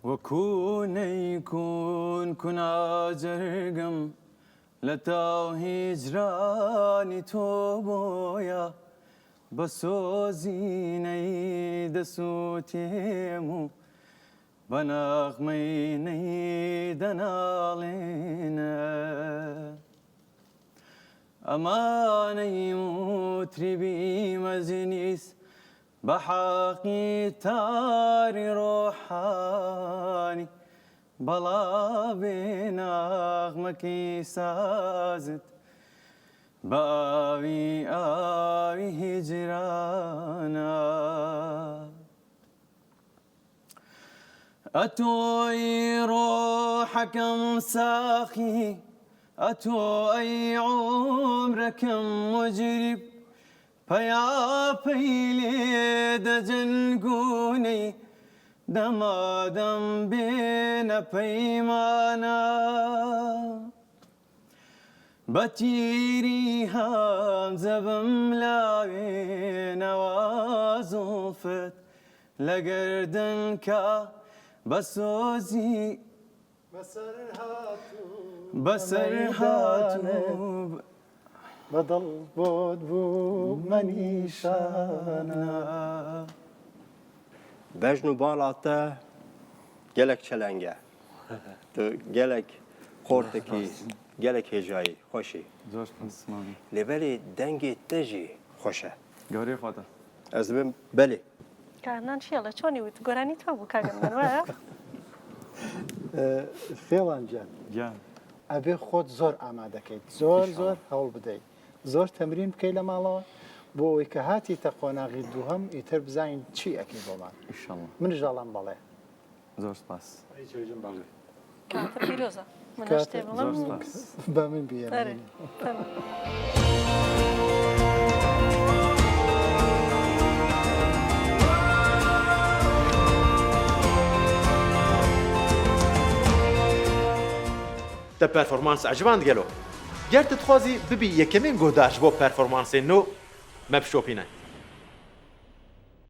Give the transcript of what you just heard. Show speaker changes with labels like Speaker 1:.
Speaker 1: وەکو نەیکون کونا جەرگم لە تاو هیجرانی تۆ بۆیە بە سۆزی نەی دەسووتێم و بە نەغمەی نەی دەناڵێنم. ئەمانەی موتریبی مەجلیس بە حەقی تاری ڕۆحانی بەڵا بێ ناغمەکەی سازت بە ئاوی ئاوی هیجرانە. ئەتۆی ڕۆحەکەم ساخی ئەتۆ ئەی عومرەکەم موجریب پەیا پەی لێ دەجەنگونەی دەمادەم بێنە پەیمانە بە تیری هەمزە بم لاوێنەوە زوڵفت لە گەردن کا بە سۆزی بەسەر هاتوو
Speaker 2: بە دڵ بۆت بوومە نیشانە.
Speaker 3: بەژن و باڵا تە gelek çelenge. Tu gelek xortekî, gelek hêjayî, xweş î.
Speaker 1: Zor spas mami.
Speaker 3: Lê belê dengê te jî xweş e.
Speaker 1: گەورەی خواتە.
Speaker 3: Ez dibim belê.
Speaker 4: کارنان چیەڵێ چۆنی وت گۆرانی تۆ بوو کاک ئەنوەر وایە؟
Speaker 2: فێڵان گیان
Speaker 1: گیان.
Speaker 2: ئەبێ خۆت زۆر ئامادەکەیت زۆر زۆر هەوڵ بدەیت زۆر تەمرین بکەیت لە ماڵەوە بۆ ئەوەی کە هاتیتە قۆناغی دووهەم ئیتر بزانین چی ئەکەی بۆمان
Speaker 1: ئیشەڵا
Speaker 2: منش دەڵێم بەڵێ.
Speaker 1: زۆر سپاس.
Speaker 4: کاتە پیرۆزە من شتێ بڵێم
Speaker 1: زۆر سپاس.
Speaker 2: با من بیێنم.
Speaker 4: ئەرێ فەرموو.
Speaker 5: Te performans eciband gelo? Ger tu dixwazî bibî yekemîn guhdar ji bo performansên nû, me bişopîne.